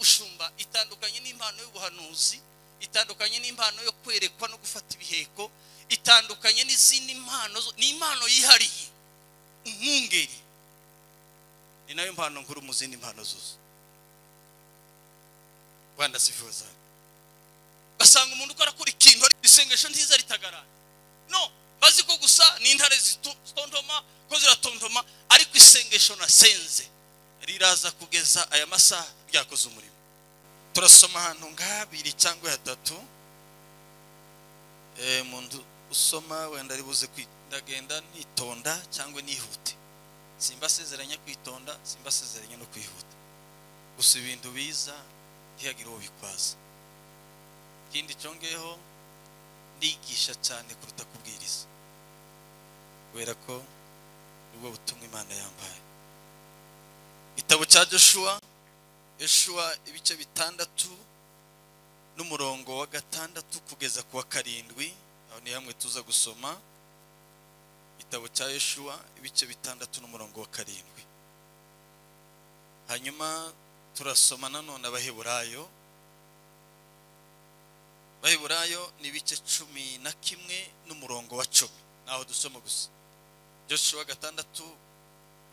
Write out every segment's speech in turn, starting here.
y'ubushumba itandukanye n'impano y'ubuhanuzi, itandukanye n'impano yo kwerekwa no gufata ibiheko, itandukanye n'izindi mpano. Ni impano yihariye. Umwungeri ni nayo mpano nkuru mu zindi mpano zose. Bwana asifiwe sana. Basanga umuntu uko arakora ikintu ari isengesho ntiza ritagarara. No, bazi ko gusa ni intare zitontoma ko ziratontoma, ariko isengesho nasenze riraza kugeza aya masaha ryakoze umurimo. Turasoma ahantu nk'abiri cyangwa hatatu. Umuntu usoma wenda ari buze kwindagenda nitonda cyangwa nihute. Simbasezeranya kwitonda, simbasezeranya no kwihuta. Gusa ibintu biza ntiyagira uwo bikwaza. Ikindi cyongeho, ndigisha cyane kuruta kubwiriza, kubera ko nibwo butumwa Imana yambaye. Igitabo cya Joshua, Yoshua ibice 6 n'umurongo wa 6 kugeza ku wa 7, aho ni hamwe tuza gusoma. Igitabo cya Yoshua ibice 6 n'umurongo wa 7. Hanyuma turasoma nanone Abaheburayo. Abaheburayo ni ibice 11 n'umurongo wa 10. Naho dusoma gusa. Joshua 6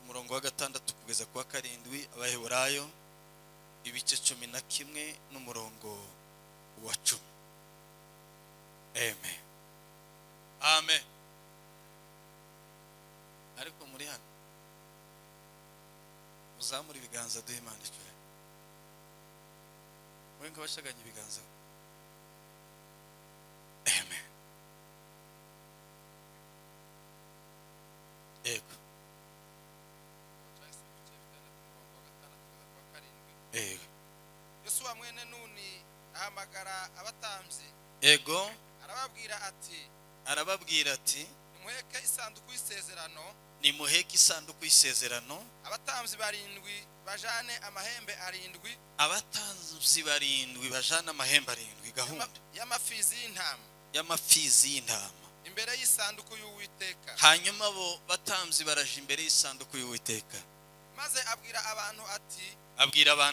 umurongo wa 6 kugeza ku wa 7, Abaheburayo ibice 11 n'umurongo wa 10. Amen. Amen. Ariko muri hano muzamura ibiganza duhe Imana icyubahiro. Mwe nk'abashaganye ibiganza. Amen. Yego. Yego. Yosuwa mwene Nuni ahamagara abatambyi. Yego. Arababwira ati Nimuheke isanduku y'isezerano. Nimuheke isanduku y'isezerano. Abatambyi barindwi bajane amahembe 7. Abatambyi barindwi bajane amahembe 7 gahunda y'amafizi y'intama. Y'amafizi y'intama. Imbere y'isanduku y'Uwiteka. Hanyuma bo batambyi baraje imbere y'isanduku y'Uwiteka. Maze abwira abantu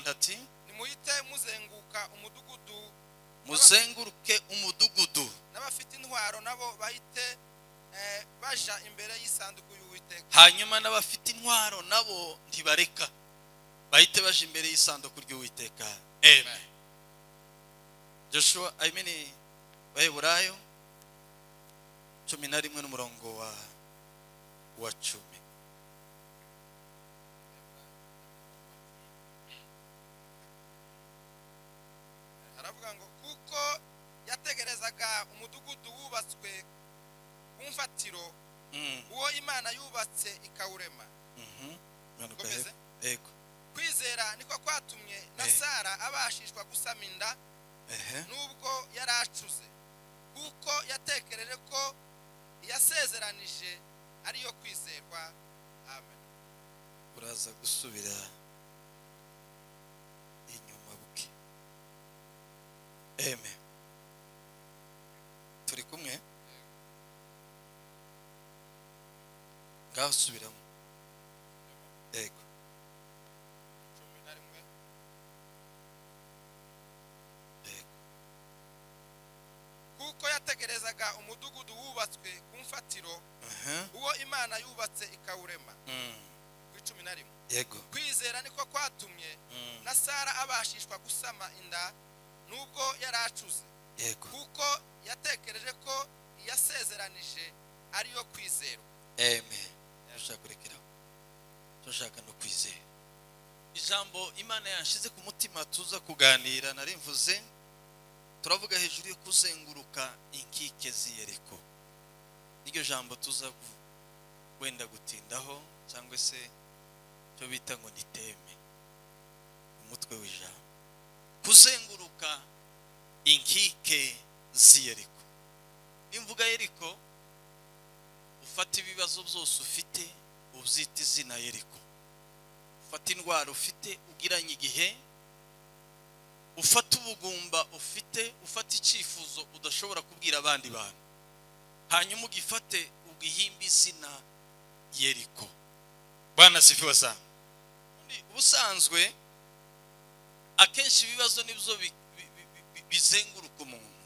ati nimuhite muzenguka umudugudu. Muzenguruke umudugudu. N'abafite intwaro nabo bahite baja imbere y'isanduku y'Uwiteka. Hanyuma n'abafite intwaro nabo ntibareka, bahite baja imbere y'isanduku ry'Uwiteka. Amen. Joshua, I mean Baheburayo 11 n'umurongo wa 10. Aravuga ngo kuko yategerezaga umudugudu wubatswe ku mfatiro, uwo Imana yubatse ikawurema. Yego. Kwizera niko kwatumye na Sara abashishwa gusama inda, nubwo yaracuze, kuko yatekereje ko yasezeranije ariyo kwizerwa. Amen. Uraza gusubira inyuma buke. Amen. Turi kumwe? Ngaho subiramo. Yego. 11. Yego. Kuko yategerezaga umudugudu wubatswe ku mfatiro, uwo Imana yubatse ikawurema. 11. Yego. Kwizera niko kwatumye na Sara abashishwa gusama inda nubwo yaracuze. Yego. Kuko yatekereje ko yasezeranije ariyo kwizerwa. Amen. Ushaka kurekeraho. Ushaka no kwizera. Ijambo Imana yanshize ku mutima tuza kuganira narimvuze, turavuga hejuru yo kuzenguruka inkike z'Yeriko. Iryo jambo tuza wenda gutindaho cyangwa se cyo bita ngo ni teme, umutwe w'ijambo. Kuzenguruka inkike z'Yeriko. Imvuga Yeriko, ufata ibibazo byose ufite ubyita izina Yeriko. Ufata indwara ufite ugiranye igihe, ufata ubugumba ufite, ufata icyifuzo udashobora kubwira abandi bantu, hanyuma ugifate ugihimba izina Yeriko. Bwana asifiwe sana. Ubusanzwe Akenshi ibibazo nibyo bizenguruka umuntu.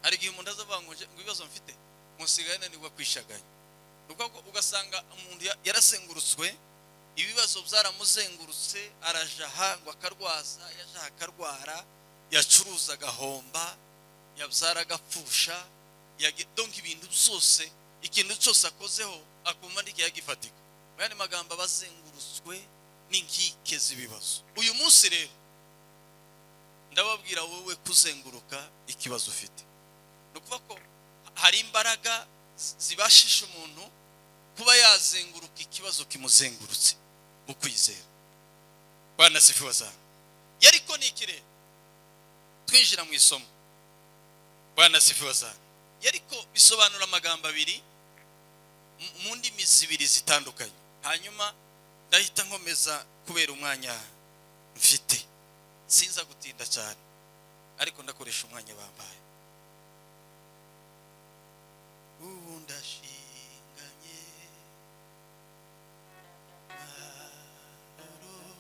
Hari igihe umuntu azavuga ngo ibibazo mfite musigaye nanirwa kwishaganya. Nuko ugasanga umuntu yarazengurutswe, ibibazo byaramuzengurutse, arajaha ngo akarwaza, yajaha akarwara, yacuruza agahomba, yabyara agapfusha, donc ibintu byose, ikintu cyose akozeho akumva ntikiyagifatika. Mu yandi magambo abazengurutswe n'inkike z'ibibazo. Uyu munsi rero ndababwira wowe kuzenguruka ikibazo ufite. Ni ukuvuga ko hari imbaraga zibashisha umuntu kuba yazenguruka ikibazo kimuzengurutse mu kwizera. Bwana sifiwe sana. Yeriko ni iki rero? Twinjira mu isomo. Bwana sifiwe sana. Yeriko bisobanura amagambo abiri mu ndimi zibiri zitandukanye. Hanyuma ndahita nkomeza kubera umwanya mfite. Sinza gutinda cyane, ariko ndakoresha umwanya bambaye. Ubu ndashinganye mahoro,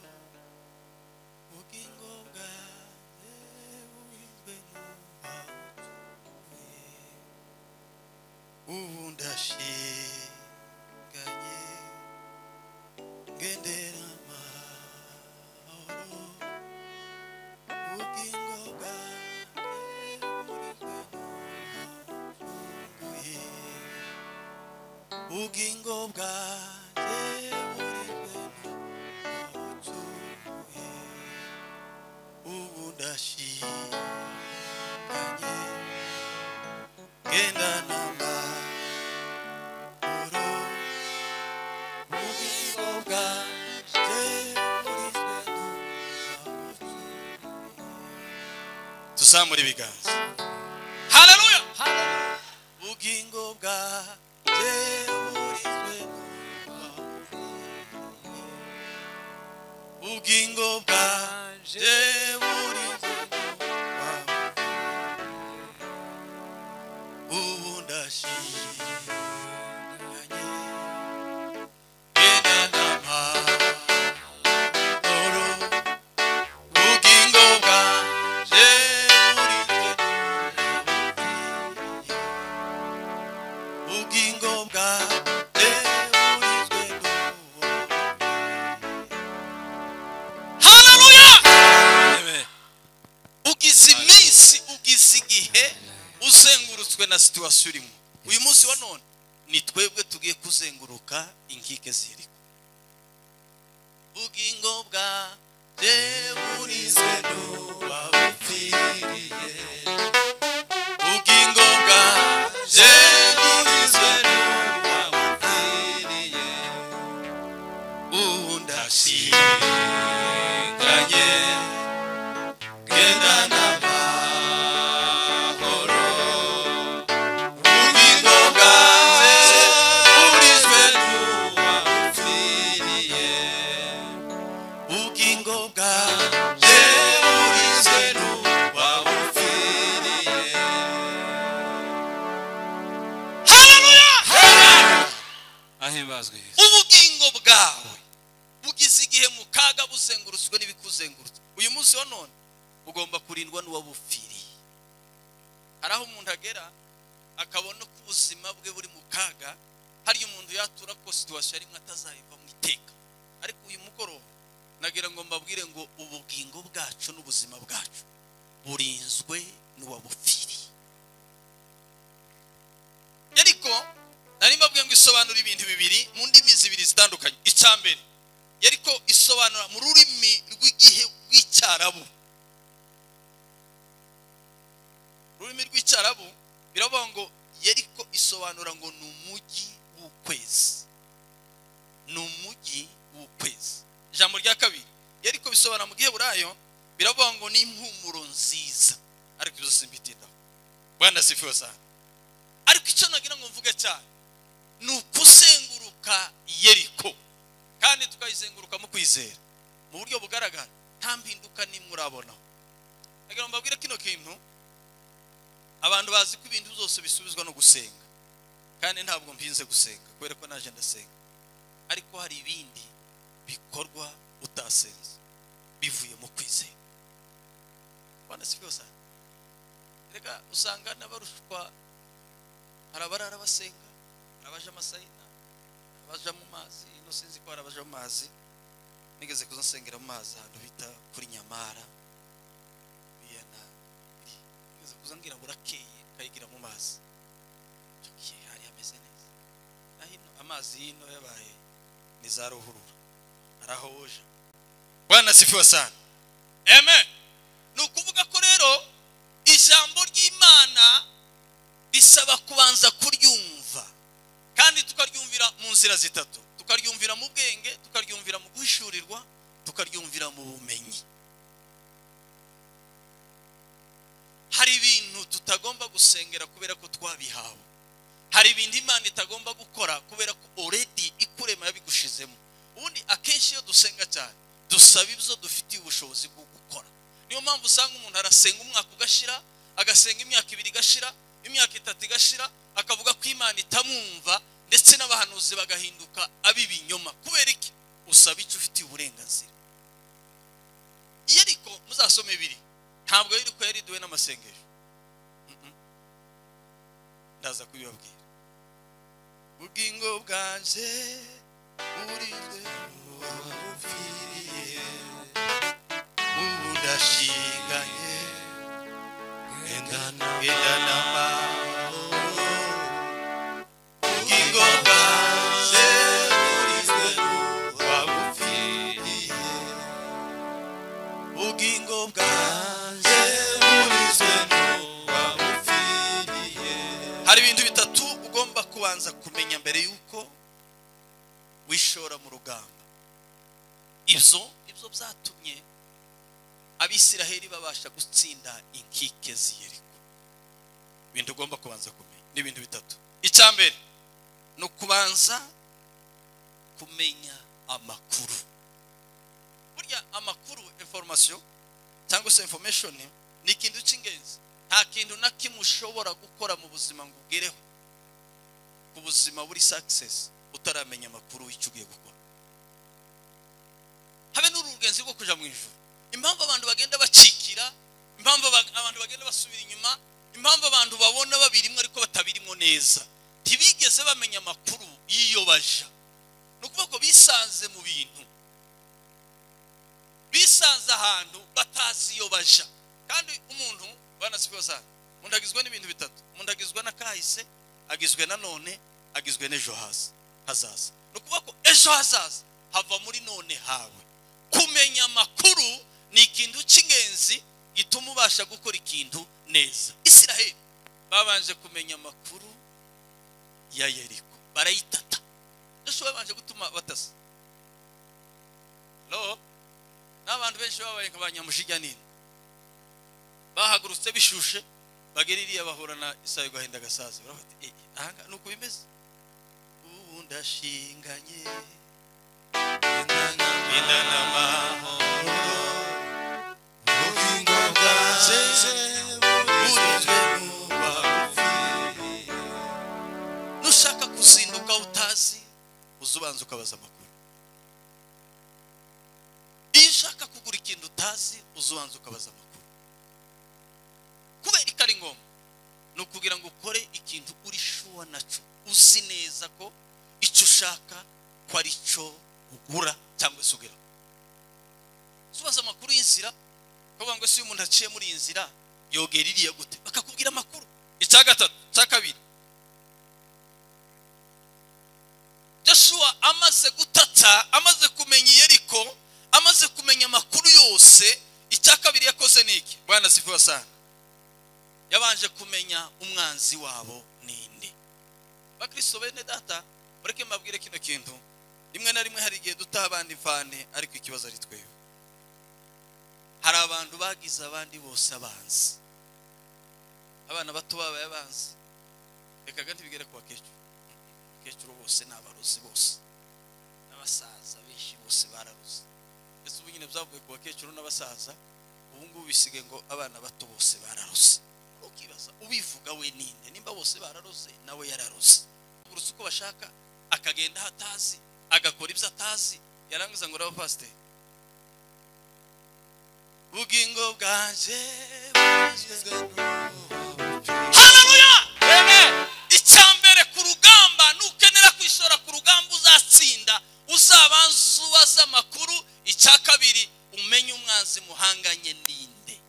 ubugingo bwanjye burinzwe n'uwabutuye. Ubu ndashinganye ngendera amahoro, ubugingo bwanjye burinzwe n'uwabutuye. Ubugingo bwanjye burinzwe n'uwabutuye. Ubu ndashinganye ngendana amahoro, ubugingo bwanjye burinzwe n'uwabutuye. Tuzamure ibiganza. Haleluya. Ubugingo bwanjye burinzwe n'uwabutuye. Ubugingo bwanjye burinzwe n'uwabutuye. Ubu ndashinganye ngendana amahoro, ubugingo bwanjye burinzwe n'uwabutuye. Ubugingo bwanjye burinzwe n'uwabutuye. Haleluya. Ugize iminsi, ugize igihe uzengurutswe na situation urimo. Uyu munsi wa none ni twebwe tugiye kuzenguruka inkike z'Yeriko. Ubugingo bwanjye burinzwe n'uwabupfiriye. Ubugingo bwanjye burinzwe n'uwabupfiriye. Ubu ndashinganye ngendana amahoro, ubugingo bwanjye burinzwe n'uwabupfiriye. Ubugingo bwanjye burinzwe n'uwabupfiriye. Haleluya. Ahimbazwe Yesu. Ubugingo bwawe bugize igihe mu kaga buzengurutswe n'ibikuzengurutse. Uyu munsi wa none ugomba kurindwa n'uwabupfiriye. Hari aho umuntu agera akabona ko ubuzima bwe buri mu kaga, hari umuntu yatura ko situation arimo atazayiva mu iteka. Ariko uyu mugoroba nagira ngo mbabwire ngo ubugingo bwacu n'ubuzima bwacu burinzwe n'uwabupfiriye. Ariko nari mbabwiye ngo isobanura ibintu bibiri mu ndimi zibiri zitandukanye. Icya mbere, Yeriko isobanura mu rurimi rw'igihe rw'Icyarabu. Rurimi rw'Icyarabu biravuga ngo Yeriko isobanura ngo ni umujyi w'ukwezi. Ni umujyi w'ukwezi. Ijambo rya kabiri, Yeriko bisobanura mu Giheburayo biravuga ngo ni impumuro nziza. Ariko ibyo simbitindaho. Bwana sifiwe sana. Ariko icyo nagira ngo mvuge cyane ni ukuzenguruka Yeriko, kandi tukayizenguruka mu kwizera mu buryo bugaragara, nta mpinduka nimwe urabonaho. Nagira ngo mbabwire kino kintu, abantu bazi ko ibintu byose bisubizwa no gusenga, kandi ntabwo mpinze gusenga kubera ko naje ndasenga. Ariko hari ibindi bikorwa utasenze bivuye mu kwizera. Bwana asifiwe sana. Reka usanga n'abarushwa, hari abarara basenga, hari abaja amasayina, abaja mu mazi. Ino sinzi ko hari abaja mu mazi, nigeze kuza nsengera mu mazi ahantu bita kuri Nyamara, biyana nigeze kuza ngira burakeye kayigira mu mazi, hari hameze neza. Hino amazi hino yabaye ni za ruhurura, arahoja. Bwana asifiwe sana. Amen. Ni ukuvuga ko rero ijambo ry'Imana risaba kubanza kuryumva, kandi tukaryumvira mu nzira zitatu: tukaryumvira mu bwenge, tukaryumvira mu guhishurirwa, tukaryumvira mu bumenyi. Hari ibintu tutagomba gusengera kubera ko twabihawe. Hari ibintu Imana itagomba gukora kubera ko already ikurema yabigushizemo. Ubundi akenshi iyo dusenga cyane dusaba ibyo dufitiye ubushobozi bwo gukora. Niyo mpamvu usanga umuntu arasenga umwaka ugashira, agasenga imyaka 2 igashira, imyaka 3 igashira, akavuga ko Imana itamwumva, ndetse n'abahanuzi bagahinduka abibinyoma. Kubera iki? Usaba icyo ufitiye uburenganzira. Iyo ariko muzasome 2, ntabwo Yeriko yariduwe n'amasengesho. Ndaza kubibabwira. Ubugingo bwanje burinzwe n'uwapfiriye, ubu ndashinganye ngendana amahoro. Ubugingo bwanje burinzwe n'uwapfiriye, ubugingo bwanje burinzwe n'uwapfiriye. Hari ibintu bitatu ugomba kubanza kumenya mbere yuko wishora mu rugamba. Ibyo byatumye Abisiraheli babasha gutsinda inkike z'i Yeriko. Ibintu ugomba kubanza kumenya ni ibintu bitatu. Icya mbere ni ukubanza kumenya amakuru. Burya amakuru, information cyangwa se information, ni ikintu cy'ingenzi. Nta kintu na kimwe ushobora gukora mu buzima ngo ugereho ku buzima buri success utaramenya amakuru y'icyo ugiye gukora. Habe n'urugenzi rwo kuja mu ijuru. Impamvu abantu bagenda bacikira, impamvu abantu bagenda basubira inyuma, impamvu abantu babona babirimwe ariko batabirimo neza, ntibigeze bamenya amakuru y'iyo baja. Ni ukuvuga ko bisanze mu bintu, bisanze ahantu batazi iyo baja. Kandi umuntu, Bwana asifiwe sana, umuntu agizwe n'ibintu bitatu: umuntu agizwe n'akahise, agizwe na none, agizwe n'ejo hazaza. Ni ukuvuga ko ejo hazaza hava muri none hawe. Kumenya amakuru ni ikintu cy'ingenzi gituma ubasha gukora ikintu neza. Isiraheli babanje kumenya amakuru ya Yeriko, barayitata. Joshua babanje gutuma batasa. Lo, n'abantu benshi babaye nk'abanyamushiga nini, bahagurutse bishushe, bagera iriya bahura na Isayo gahinda gasaza, baravuga ati aha nuko bimeze. Ubu ndashinganye ngendana amahoro, ubugingo bwanjye burinzwe n'uwapfiriye. Nushaka kuzinduka utazi, uzubanza ukabaza amakuru. Iyo ushaka kugura ikintu utazi, uzubanza ukabaza amakuru. Kubera ko ari ngombwa, ni ukugira ngo ukore ikintu uri shuwa naco, uzi neza ko icyo ushaka ko ari cyo ugura cyangwa se ugera. Uzubaza amakuru y'inzira, ukavuga ngo se uyu muntu aciye muri iyi nzira yogera iriya gute, bakakubwira amakuru. Icya gatatu, icya kabiri, Joshua amaze gutata, amaze kumenya Yeriko, amaze kumenya amakuru yose, icya kabiri yakoze ni iki? Bwana asifiwe sana. Yabanje kumenya umwanzi wabo ninde. Bakristo bene data, mureke mbabwire kino kintu. Rimwe na rimwe hari igihe dutaha abandi mfane, ariko ikibazo ari twebwe. Hari abantu bagize abandi bose abanzi. Abana bato babaye abanzi. Reka kandi bigere ku bakecuru. Abakecuru bose n'abarozi bose, n'abasaza benshi bose bararoze. Ese ubu nyine byavuye ku bakecuru n'abasaza, ubu ngubu bisige ngo abana bato bose bararoze. Ukibaza ubivuga we ninde? Nimba bose bararoze, nawe yararoze. Urutse uko bashaka, akagenda hatazi, agakora ibyo atazi, yarangiza ngo raba pastor. Bugingo bwanje burinzwe n'uwabupfiriye. Haleluya! Amen. Icyambere ku rugamba, nukenera kwishora ku rugamba uzatsinda, uzabanza ubaze amakuru. Icya kabiri, umenye umwanzi muhanganye ninde.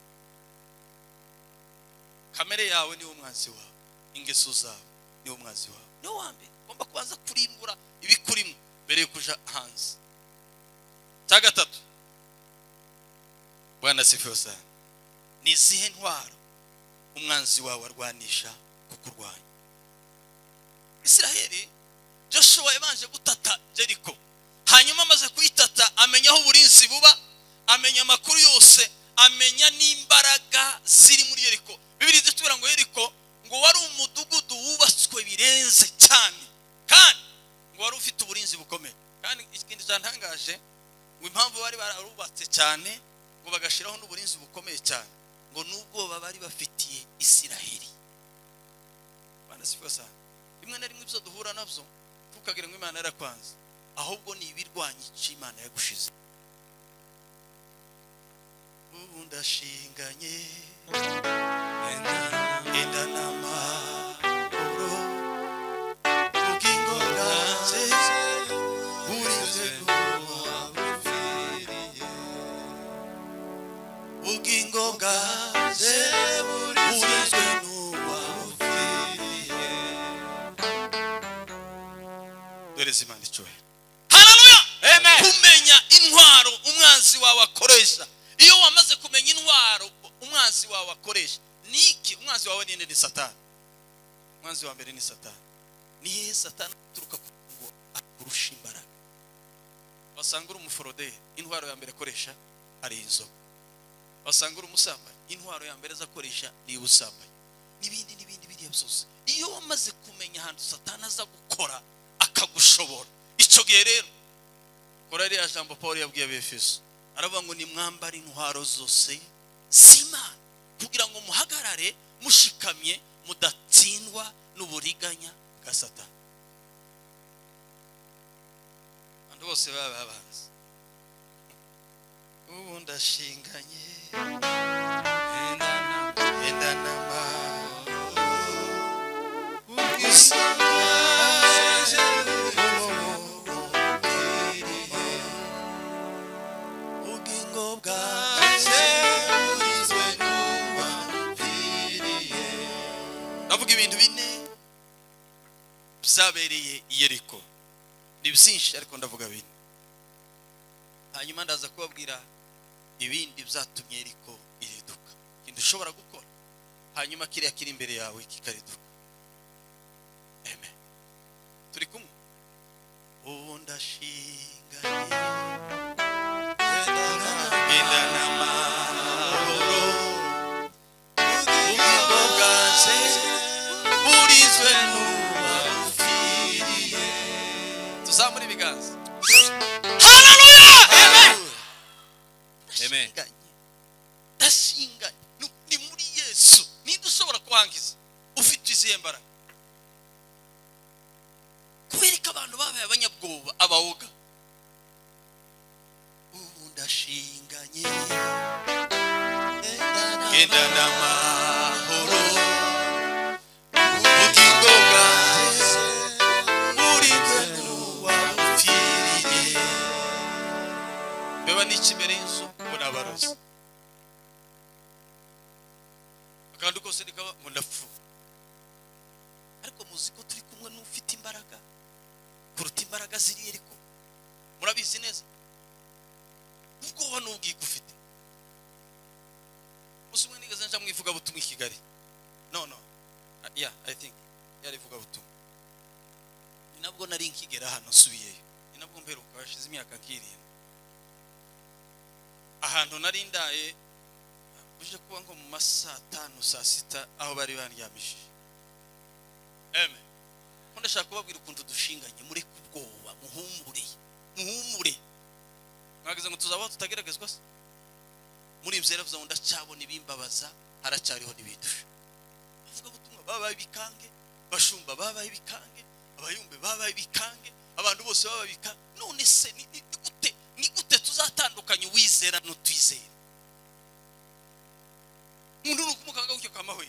Kamere yawe niwo mwanzi wawe, ingeso zawe niwo mwanzi wawe, niwo wa mbere ugomba kubanza kurimbura ibikurimo mbere yo kuja hanze. Cya gatatu, Bwana asifiwe sana, ni izihe ntwaro umwanzi wawe arwanisha kukurwanya? Isiraheli, Joshua yabanje gutata Jeriko, hanyuma amaze kuyitata amenya aho uburinzi buba, amenya amakuru yose, amenya n'imbaraga ziri muri Yeriko. Bibiliya itubwira ngo Yeriko ngo wari umudugudu wubatswe birenze cyane, kandi ngo wari ufite uburinzi bukomeye. Kandi ikindi cyantangaje, ngo impamvu bari barubatse cyane ngo bagashiraho n'uburinzi bukomeye cyane, ngo n'ubwoba bari bafitiye Isiraheli. Bwana asifiwe sana. Rimwe na rimwe ibyo duhura nabyo tukagira ngo Imana yarakwanze, ahubwo ni ibirwanya icyo Imana yagushize. Ubu ndashinganye enda n'amahoro, ubugingo bwanjye burinzwe n'uwabupfiriye. Ubugingo bwanjye burinzwe n'uwabupfiriye. Dore Imana icyubahiro. Haleluya! Amen. Kumenya intwaro umwanzi wawe akoresha. Iyo wamaze kumenya intwaro umwanzi wawe akoresha, niki? Umwanzi wawe ninde? Ni Satani. Umwanzi wa mbere ni Satani. Ni hehe Satani aturuka ngo akurusha imbaraga? Wasanga uri umuforoderi, intwaro ya mbere akoresha ari inzoga. Wasanga uri umusambanyi, intwaro ya mbere azakoresha ni ubusambanyi, n'ibindi n'ibindi biriya byose. Iyo wamaze kumenya ahantu Satani aza gukora akagushobora, icyo gihe rero kora ririya jambo Paul yabwiye Abefeso, aravuga ngo nimwambare intwaro zose z'Imana kugira ngo muhagarare mushikamye, mudatsindwa n'uburiganya bwa Satani. Abantu bose baba babanza. Ubu ndashinganye enda n'amahoro, ubugingo bwanjye burinzwe n'uwabupfiriye. Ndavuga ibintu bine byabereye i Yeriko. Ni byinshi ariko ndavuga bine, hanyuma ndaza kubabwira ibindi byatumye Yeriko iriduka. Ikintu ushobora gukora hanyuma kiriya kiri imbere yawe kikariduka. Amen. Turi kumwe. Ubu ndashinganye enda n'amahoro, ubugingo bwanjye burinzwe n'uwabupfiriye. Tuzamure ibiganza. Haleluya! Amen. Amen. Ndashinganye, ni muri Yesu. Ninde ushobora kuhangiza ufite izihe mbaraga? Kubera ko abantu babaye abanyabwoba, abawoga. Ubu ndashinganye genda n'amahoro, ubugingo bwanjye burinzwe n'uwabupfiriye. Beba n'iki imbere y'inzu ngo ni abarozi, akantu kose nikaba ngo ndapfuye. Ariko muzi ko turi kumwe n'ufite imbaraga kuruta imbaraga ziri Yeriko. Murabizi neza. Ubwoba n'ubwiko ufite. Umunsi umwe nigeze nja mu ivugabutumwa i Kigali. No. Yeah, I think yari ivugabutumwa. Ni nabwo nari nkigera hano nsubiyeyo. Ni nabwo mperuka, hashize imyaka nk'irindwi. Ahantu nari ndaye uje kuba nko mu masaa 5 saa 6 aho bari bandyamishije. Amen. Ko ndashaka kubabwira ukuntu dushinganye, mureke ubwoba, muhumure, muhumure. Mwageze ngo tuzabaho tutageragezwa se? Muri ibyo yaravuze ngo ndacyabona ibimbabaza, haracyariho n'ibidusha. Avuga butumwa babaye ibikange, bashumba babaye ibikange, abayumbe babaye ibikange, abantu bose babaye ibikange. None se ni gute tuzatandukanya uwizera n'utwizera? Umuntu nukumukanga gutyo kamahwe.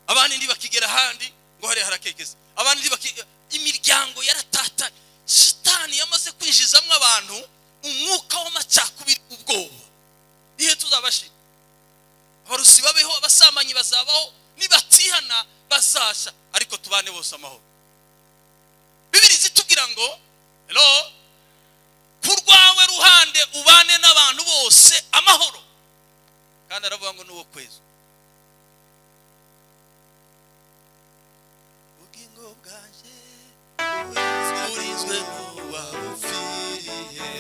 Abandi ndi bakigera handi ngo hari harakekeza. Abandi ndi imiryango yaratata. Shitani yamaze kwinjizamwe abantu umwuka w'amacakubiri ubwoba. Nihe tuzabashira? Abarusi babeho, abasamanyi bazabaho, nibatihana bazasha, ariko tubane bose amahoro. Bibiri zitubwira ngo hello, kurwawe ruhande ubane n'abantu bose amahoro. Kandi aravuga ngo nuwo kwezi. Ubugingo bwanje burinzwe n'uwabupfiriye,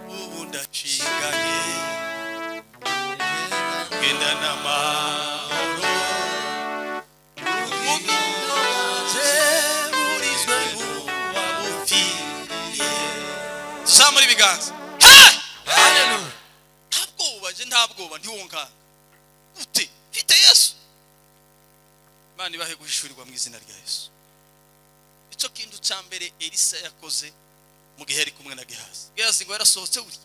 ubu ndacikanye genda n'amahoro. Ubugingo bwanje burinzwe n'uwabupfiriye. Tuzamure ibiganza. Haleluya. Ntabwoba je, ntabwoba, ntiwonkanga. Ute mfite Yesu. Imana ibahe guhishurirwa mu izina rya Yesu. Icyo kintu cya mbere Elisa yakoze mu gihe yari kumwe na Gehazi. Gehazi ngo yarasohotse burya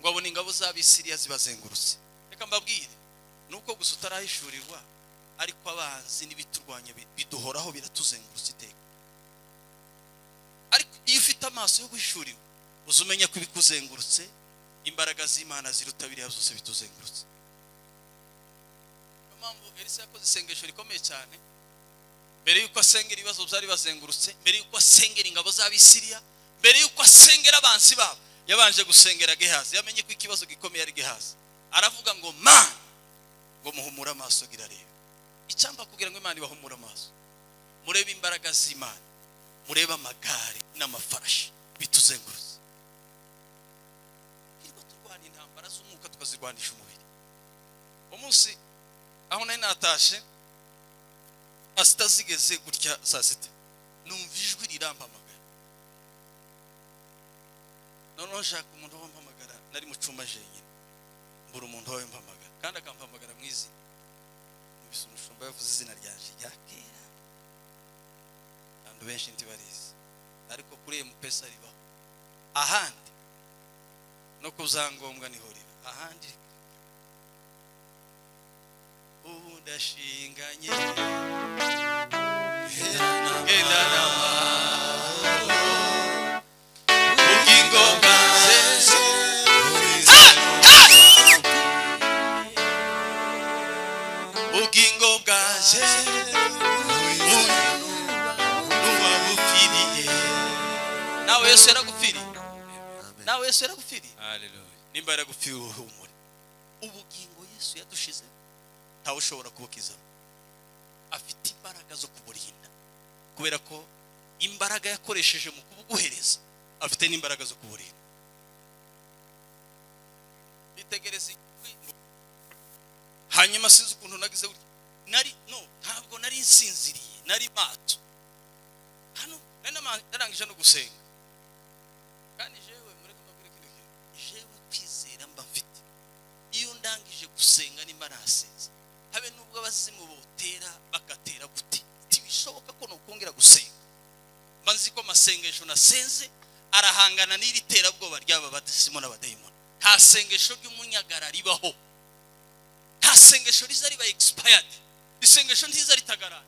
ngo abone ingabo z'Abisiriya zibazengurutse. Reka mbabwire, nuko gusa utarahishurirwa, ariko abanzi n'ibiturwanya biduhoraho biratuzengurutse iteka. Ariko iyo ufite amaso yo guhishurirwa, uzumenya ko ibikuzengurutse imbaraga z'Imana ziruta biriya byose bituzengurutse. Niyo mpamvu Elisa yakoze isengesho rikomeye cyane. Mbere yuko asengera ibibazo byari bazengurutse, mbere yuko asengera ingabo z'Abisiriya, mbere yuko asengera abanzi babo, yabanje gusengera Gehazi. Yamenye ko ikibazo gikomeye ari Gehazi. Aravuga ngo man, ngo muhumure amaso girareba. Icyamba kugira ngo Imana ibahumure amaso, murebe imbaraga z'Imana, murebe amagare n'amafarashi bituzengurutse. Hirwa turwana intambara z'umwuka tukazirwanisha umubiri. Umunsi aho nari natashe asita zigeze gutya saa sita, numva ijwi rirampamagara. Noneho nshaka umuntu wampamagara, nari mu cyumba jenyine, mbura umuntu wampamagara, kandi akampamagara mu izina. Numvise umushumba yavuze izina ryanje rya kera, abantu benshi ntibarizi, ariko kuri M-Pesa ribaho. Ahandi no ku byangombwa niho riba, ahandi ubu ndashinganye genda n'amahoro. Ubugingo bwanje ubugingo bwanje n'uwabupfiriye. Nawe Yesu yaragupfiriye. Nawe Yesu yaragupfiriye. Haleluya. Nimba yaragupfiriye uhumure. Ubugingo Yesu yadushize ntawe ushobora kubukizamo. Afite imbaraga zo kuburinda, kubera ko imbaraga yakoresheje mu kubuguhereza afite n'imbaraga zo kuburinda. Bitegereze. Hanyuma sinzi ukuntu nagize gutya, nari no ntabwo nari nsinziriye, nari mato hano, narangije no gusenga. Kandi jewe mureke mbabwire kino kintu, jewe kwizera mba mfite iyo ndangije gusenga nimba nasenze, habe nubwo abazimu botera bakatera gute, ntibishoboka ko nokongera gusenga. Mba nzi ko amasengesho nasenze arahangana n'iri terabwoba ry'aba badesimo n'abadayimoni. Nta sengesho ry'umunyagara ribaho, nta sengesho riza riba expired, isengesho ntiza ritagarara.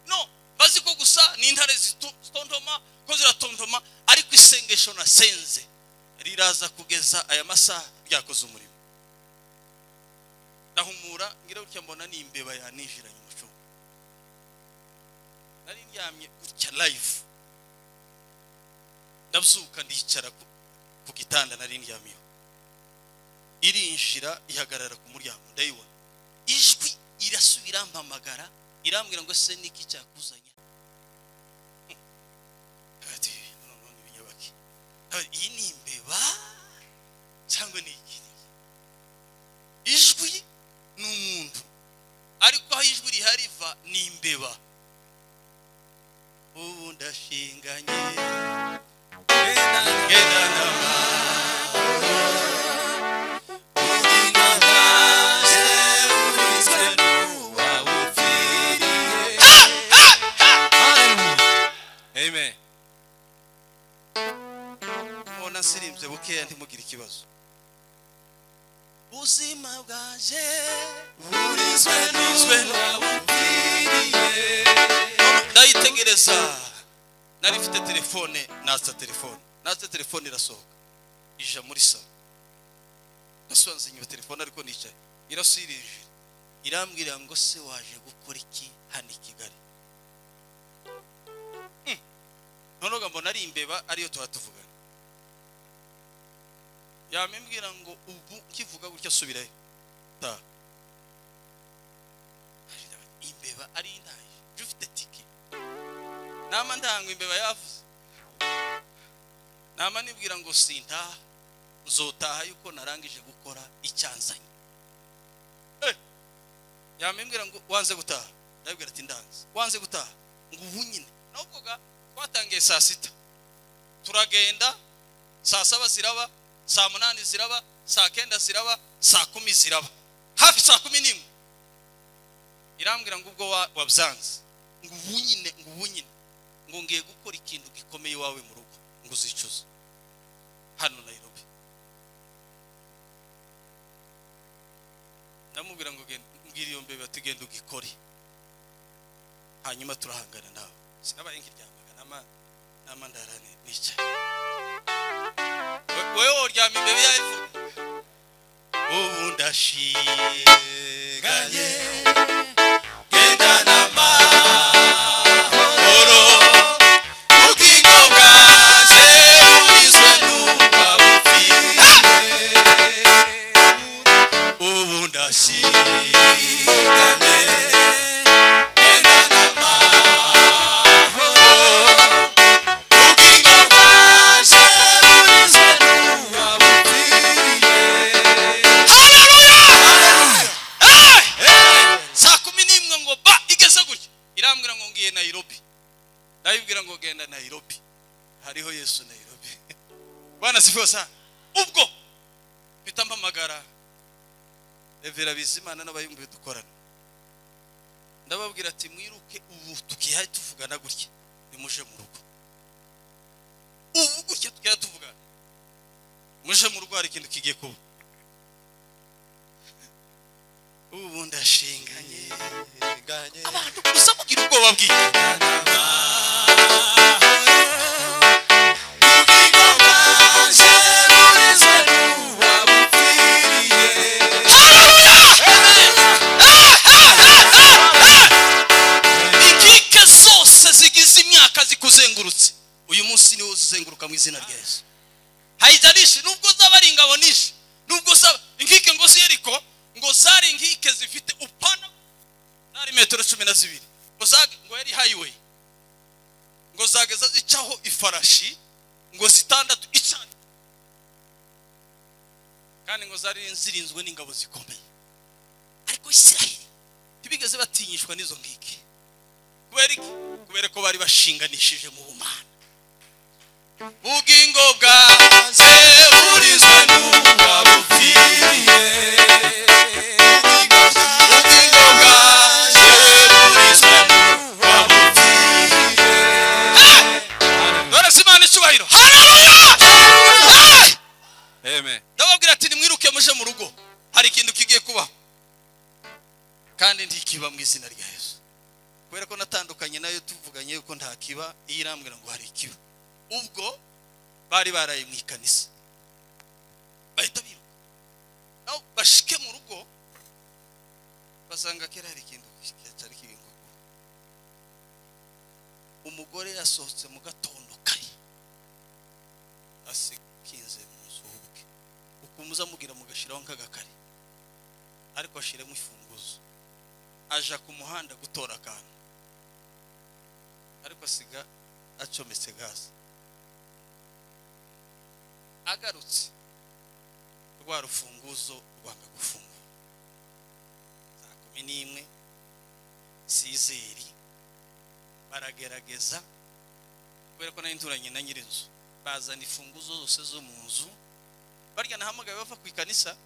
No, bazi ko gusa ni intare zitontoma ko ziratontoma, ariko isengesho nasenze riraza kugeza aya masaha ryakoze umurimo. Ndahumura ngira gutya mbona ni imbeba yanijiranye umuco. Nari ndyamye gutya live, ndabyuka ndicara ku gitanda nari ndyamyeho, irinjira ihagarara ku muryango, ndayibona ijwi irasubira mpamagara, irambwira ngo se niki cyakuzanye? Ati none ibinyabaki, iyi ni imbeba cyangwa ni iki? Ijwi ni umuntu, ariko aho ijwi rihariva ni imbeba. Ubu ndashinganye genda n'amahoro. Ubugingo bwanje burinzwe n'uwabupfiriye. Amen. Mubona nsirimbye bukeya ntimugire ikibazo. Ubuzima bwaje burizwe n'uwabupfiriye. Ndayitegereza, nari mfite telefone, natsa telefone irasohoka ija muri salo. Nasanze inyuma telefone ariko nicaye, irasirije irambwira ngo se waje gukora iki hano i Kigali? Noneho mbona ari imbeba ariyo tuba tuvugana. Yamembwira ngo ubu nkivuga gutya subirayo ta. Imbeba ari intaye, ufite tike. Nama ndangwa imbeba yavuze. Nama nibwira ngo sintaha, nzotaha yuko narangije gukora icyanzanye. Yamembwira ngo wanze gutaha, ndabwira ati ndanze. Wanze gutaha ngo ubu nyine. Nubwo twatangiye saa 6 turagenda, saa 7 ziraba, saa 8 ziraba, saa 9 ziraba, saa 10 ziraba, hafi saa 11. Irambwira ngo ubwo wabyanze ngo ubu nyine, ngo ubu nyine ngo ngiye gukora ikintu gikomeye iwawe mu rugo ngo uzicuze hano Nairobi. Ndamubwira ngo mbwira iyo mbeba ati genda ugikore, hanyuma turahangana nawe. Sinabaye nkiryamaga nama ndarane nicaye. Wewe uryama imbeba yayivuga. Ubu ndashiganye genda n'amahoro, ubugingo bwaje burizwe n'uwabupfiriye. Ubu ndashiganye genda n'amahoro, ubugingo bwaje burizwe n'uwabupfiriye. Haleluya! Saa 11 ngo ba igeze gutya irambwira ngo ngiye Nairobi. Ndabibwira ngo genda Nairobi, hariho Yesu Nairobi. Bwana sifiwe sana. Ubwo mpita mpamagara Revera Bizimana n'abayumbi dukorana, ndababwira ati mwiruke ubu tukihaye tuvugana gutya, nimuje mu rugo. Ubu gutya tukihaye tuvugana, muje mu rugo hari ikintu kigiye kuba. Ubu ndashinganye abantu gusa mugira ubwoba bw'iki. Ubugingo bwaje burizwe n'uwabupfiriye. Inkike zose zigize imyaka zikuzengurutse, uyu munsi niwo uzenguruka mu izina rya Yesu. Haijalishi nubwo zaba ari ingabo nishi, nubwo zaba inkike ngo z'Yeriko, ngo zari inkike zifite upana zari metero 12, ngo yari highway, ngo zageza zicaho ifarashi ngo zitandatu icana, kandi ngo zari zirinzwe n'ingabo zikomeye. Ariko Isiraheli ntibigeze batinyishwa n'izo nkike. Kubera iki? Kubera ko bari bashinganishije mu bumana. Ubugingo bwaje burizwe n'uwabupfiriye. Ubugingo bwaje burizwe n'uwabupfiriye. Dore Imana icyubahiro. Haleluya! Amen. Ndababwira ati nimwiruke muje mu rugo, hari ikintu kigiye kuba kandi ntikiba mu izina rya Yesu. Kubera ko natandukanye nayo tuvuganye yuko ntakiba, iyi irambwira ngo hari ikiba. Ubwo bari baraye mu ikanisa bahita biruka, naho bashike mu rugo basanga kera hari ikintu cyari kigiye kuba. Umugore yasohotse mu gatondo kare asikinze mu nzu ubwe, ukumuza mugira mugashiraho nk'agakare, ariko ashiremo ifunguzo, aja ku muhanda gutora akantu, ariko asiga acometse gaze. Agarutse rwa rufunguzo rwanga gufungura. Saa 11 sizeri baragerageza, kubera ko nari nturanye na nyirinzu, bazana ifunguzo zose zo mu nzu. Barya nahamagaye bava ku ikanisa,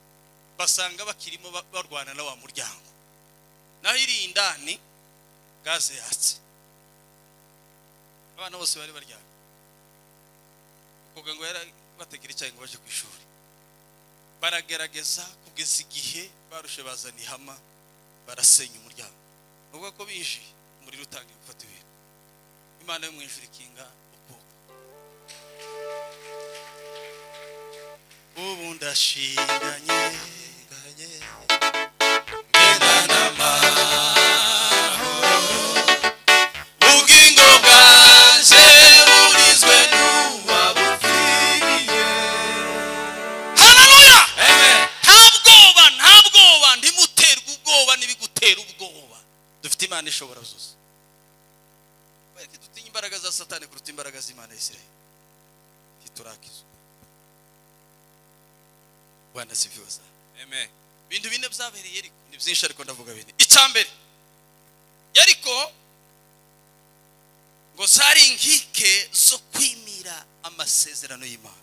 basanga bakirimo barwana na wa muryango, naho iri indani gaze yatse. Abana bose bari baryamye, kuko ngo yari bategera icyayi ngo baje ku ishuri. Baragerageza kugeza igihe barushe bazana ihama, barasenya umuryango. Nubwo ko binjiye umuriro utangiye gufata ibintu, Imana yo mu ijuru ikinga ukuboko. Ubu ndashinganye ubugingo bwanjye burizwe n'uwabupfiriye. Haleluya! Nta bwoba, nta bwoba, ntimuterwe ubwoba n'ibigutera ubwoba. Dufite Imana ishobora byose. Bareke dutinye imbaraga za Satani kuruta imbaraga z'Imana ya Isirayeli. Ntiturakizwa. Bwana asifiwe sana. Amen. Ibintu bine byabereye Yeriko ni byinshi, ariko ndavuga bine. Icya mbere, Yeriko ngo zari inkike zo kwimira amasezerano y'Imana.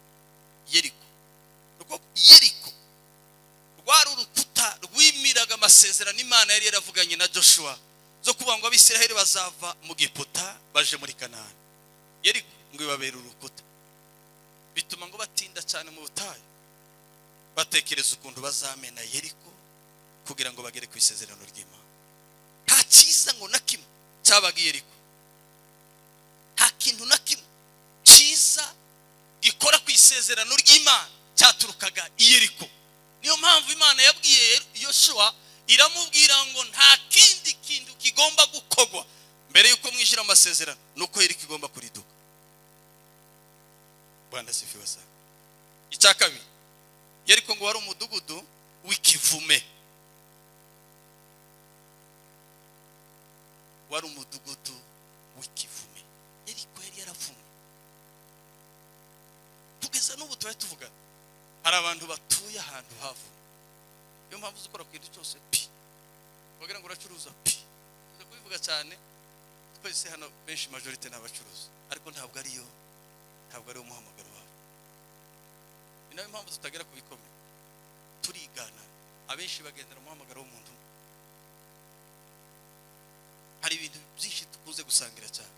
Yeriko, Yeriko rwari urukuta rwimiraga amasezerano Imana yari yaravuganye na Joshua zo kuvuga ngo Abisirayeli bazava mu Giputa baje muri Kanani. Yeriko ngo ibabere urukuta, bituma ngo batinda cyane mu butayu, batekereza ukuntu bazamena Yeriko kugira ngo bagere ku isezerano ry'Imana. Nta cyiza ngo na kimwe cyabaga i Yeriko, nta kintu na kimwe cyiza gikora ku isezerano ry'Imana cyaturukaga i Yeriko. Niyo mpamvu Imana yabwiye Yoshua, iramubwira ngo nta kindi kintu kigomba gukorwa mbere yuko mwishyira amasezerano, nuko Yeriko igomba kuriduka. Bwana asifiwe sana. Icya kabiri, Yeriko ngo wari umudugudu w'ikivume. Wari umudugudu w'ikivume. Yeriko yari yaravumwe. Kugeza n'ubu tuba tuvuga hari abantu batuye ahantu havumwe. Niyo mpamvu uzikora ku kintu cyose pi, wagira ngo uracuruza pi. Tuza kubivuga cyane twese hano, benshi majorité ni abacuruzi, ariko ntabwo ariyo, ntabwo ari umuhamagaro wawe. Ni nayo mpamvu tutagera ku bikomeye, turigana. Abenshi bagendera umuhamagaro w'umuntu. Hari ibintu byinshi dukunze gusangira cyane.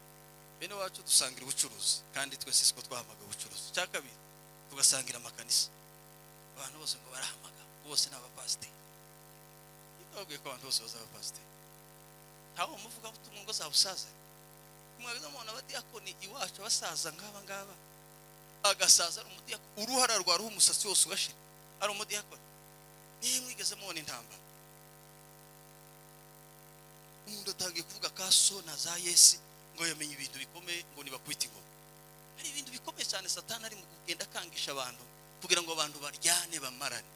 Bene wacu dusangira ubucuruzi, kandi twese siko twahamagaye ubucuruzi. Icya kabiri, tugasangira amakanisa. Abantu bose ngo barahamagara, bose ni abapasiteri. Ntababwiye ko abantu bose bazaba abapasiteri. Ntawe umuvuga ubutumwa ngo zabusaza. Mwageze mubona abadiyakoni iwacu abasaza nk'aba ngaba, agasaza ari umudiyakoni, uruhara rwaruha umusatsi wose ugashira ari umudiyakoni. Niba mwigeze mubona intambara, umuntu atangiye kuvuga ka so na za Yesi ngo yamenye ibintu bikomeye, ngo nibakubita ingoma. Hari ibintu bikomeye cyane Satani ari mu kugenda akangisha abantu kugira ngo abantu baryane bamarane.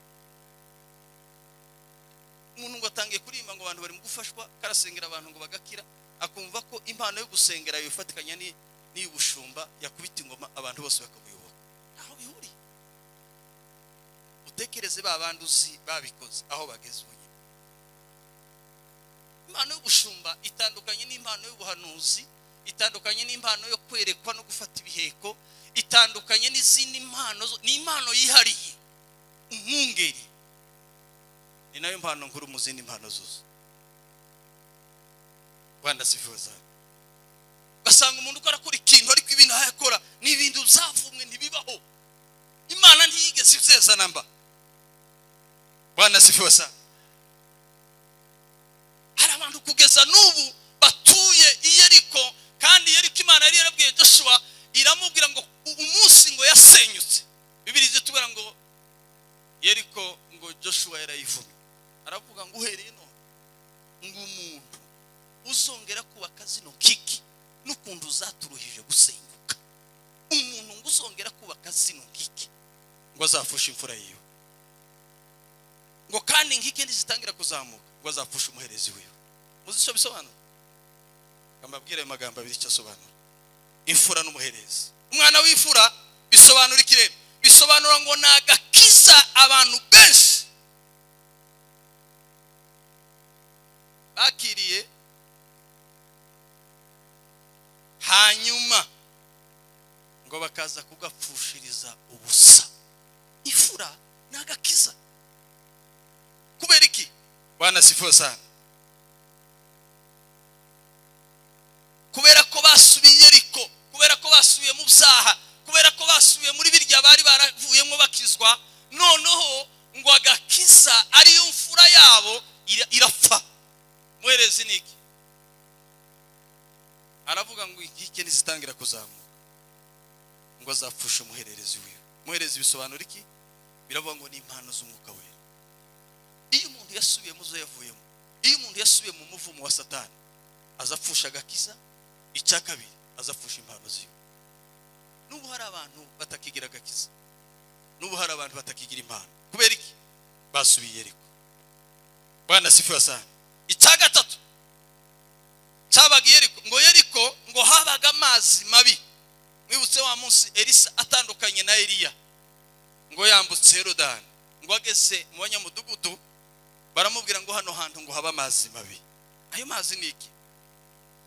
Umuntu ngo atangiye kuririmba ngo abantu bari mu gufashwa, karasengera abantu ngo bagakira, akumva ko impano yo gusengera yifatikanya n'iy'ubushumba, yakubita ingoma abantu bose bakamuyoboka. Ntaho bihuriye. Utekereze ba bandi uzi babikoze aho bageze ubu. Impano y'ubushumba itandukanye n'impano y'ubuhanuzi, itandukanye n'impano yo kwerekwa no gufata ibiheko, itandukanye n'izindi mpano. Ni impano yihariye, umwungeri. Ni nayo mpano nkuru mu zindi mpano zose. Bwana asifiwe sana. Ugasanga umuntu uko arakora ikintu, ariko ibintu ayakora ni ibintu byavumwe, ntibibaho. Imana ntiyigeze ibyeza namba. Bwana asifiwe sana. Hari abantu kugeza n'ubu batuye i Yeriko, kandi Yeriko Imana yari yarabwiye Joshua, iramubwira ngo umunsi ngo yasenyutse. Bibiliya itubwira ngo Yeriko ngo Joshua yarayivumye. Aravuga ngo uhereye none ngo umuntu uzongera kubaka zino nkiki n'ukuntu zaturuhije gusenyuka, umuntu ngo uzongera kubaka zino nkiki ngo azafusha imfura yiwe, ngo kandi nkiki ntizitangira kuzamuka ngo azafusha umuherezi wiwe. Muzi icyo bisobanura? Amabwire ayo magambo abiri icyo asobanura. Imfura n'umuherezi. Umwana w'imfura bisobanura iki rero? Bisobanura ngo ni agakiza abantu benshi bakiriye, hanyuma ngo bakaza kugapfushiriza ubusa. Imfura ni agakiza. Kubera iki? Bwana asifiwe sana. Kubera ko basubiye Yeriko, kubera ko basubiye mu byaha, kubera ko basubiye muri birya bari baravuyemo bakizwa, noneho yabo irapfa. Muherezi niki aravuga ngo inkike nizitangira kuzamuka ngo azapfusha umuhererezi wiwe. Muherezi bisobanura iki? Biravuga ngo ni impano z'umwuka wera. Iyo umuntu yasubiye mu zo yavuyemo, iyo umuntu yasubiye mu muvumo wa Satani, azapfusha agakiza. Icya kabiri azapfusha impano ziwe. N'ubu hari abantu batakigira agakiza, n'ubu hari abantu batakigira impano. Kubera iki? Basubiye Yeriko. Bwana sifiwe sana. Icya gatatu cyabaga Yeriko, ngo Yeriko ngo habaga amazi mabi. Mwibutse wa munsi Elisa atandukanye na Eliya, ngo yambutse Yorodani, ngo ageze mu banyamudugudu baramubwira ngo hano hantu ngo haba amazi mabi. Ayo mazi ni iki?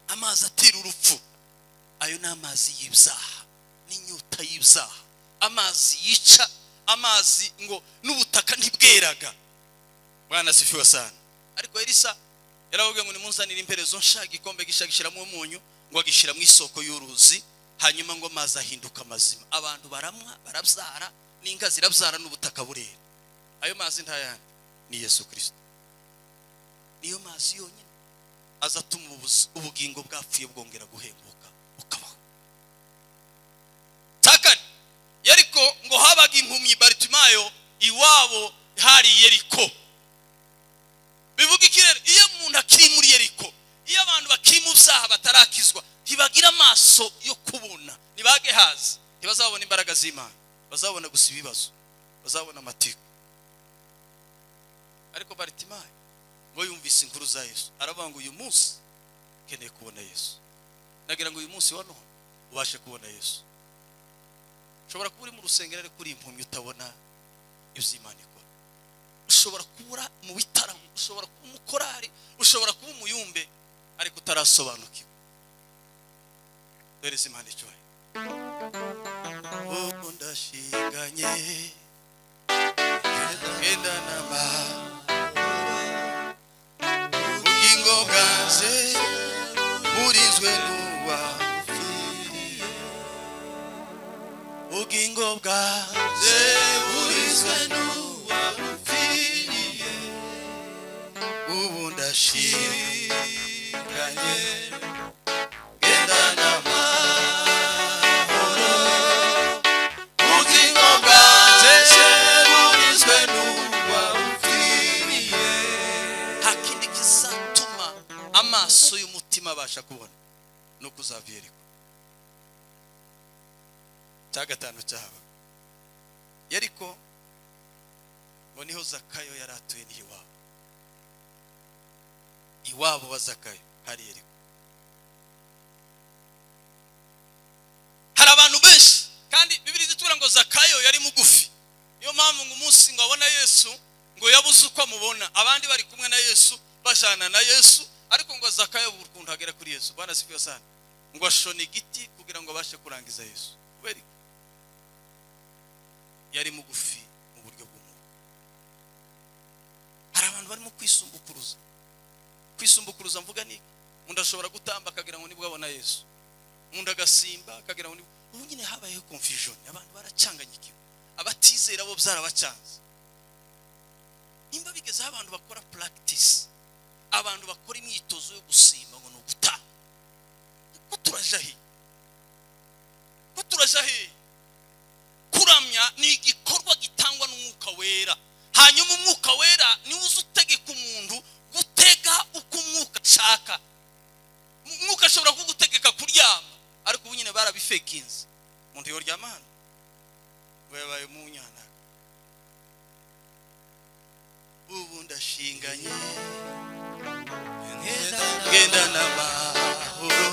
Amazi atera urupfu. Ayo ni amazi y'ibyaha n'inyota y'ibyaha, amazi yica, amazi ngo n'ubutaka ntibweraga. Bwana sifiwe sana. Ariko Elisa yarababwiye ngo nimunzanire imperezo nsha, igikombe gisha gishyiramo umunyu, ngo agishyira mu isoko y'uruzi, hanyuma ngo amazi ahinduka mazima. Abantu baramwa, barabyara, n'inka zirabyara, n'ubutaka burera. Ayo mazi ntayandi ni Yesu Kristo. Niyo mazi yonyine azatuma ubugingo bwapfuye bwongera guhembuka bukabaho. Takani Yeriko ngo habaga impumyi Bartimayo, iwabo hari Yeriko. Bivuga iki rero? Iyo umuntu akiri muri Yeriko, iyo abantu bakiri mu byaha batarakizwa, ntibagira amaso yo kubona, ntibage hazi, ntibazabona imbaraga z'Imana, bazabona gusa ibibazo, bazabona amatiku. Ariko Bartimayo ngo yumvise inkuru za Yesu, aravuga ngo uyu munsi nkeneye kubona Yesu. Nagira ngo uyu munsi wa none ubashe kubona Yesu. Ushobora kuba uri mu rusengero ariko uri impumyi utabona ibyo Imana ikora. Ushobora kubura mu bitaramo, ushobora kuba umukorari, ushobora kuba umuyumbe ariko utarasobanukiwe. Dore Imana icyohe. Ubu ndashinganye ngenda n'amahoro, ubugingo bwanjye burinzwe n'uwapfiriye, ubugingo bwanjye burinzwe n'uwapfiriye, ubu ndashinganye ngenda n'amahoro, ubugingo bwanjye burinzwe n'uwapfiriye. Nta kindi kizatuma amaso y'umutima abasha kubona nuko uzava Yeriko. Cya gatanu cyaba Yeriko ngo niho Zakayo yari atuye, ni iwabo. Iwabo wa Zakayo hari Yeriko. Hari abantu benshi, kandi Bibiliya itubwira ngo Zakayo yari mugufi. Niyo mpamvu ngo umunsi ngo abona Yesu ngo yabuze uko amubona. Abandi bari kumwe na Yesu, bajana na Yesu, ariko ngo Zakayo ukuntu agera kuri Yesu. Bwana sifiwe sana. Ngo ashona igiti kugira ngo abashe kurangiza Yesu. Kubera iki? Yari mugufi mu buryo bw'umuntu. Hari abantu barimo kwisumbukuruza. Kwisumbukuruza mvuga ni umuntu ashobora gutamba akagira ngo nibwo abona Yesu, umuntu agasimba akagira ngo nibwo. Ubu nyine habayeho confusion, abantu baracanganyikiwe, abatizera bo byarabacanze. Nimba bigeze aho abantu bakora practice, abantu bakora imyitozo yo gusimba ngo ni ugutamba. Ko turaja he? Ko turaja he? Kuramya ni igikorwa gitangwa n'umwuka wera. Hanyuma umwuka wera niwe uza utegeka umuntu gutega uko umwuka ashaka. Umwuka ashobora kugutegeka kuryama, ariko ubu nyine barabifekinze. Umuntu yoryama hano ngo yabaye umunyana. Ubu ndashinganye ngenda n'amahoro,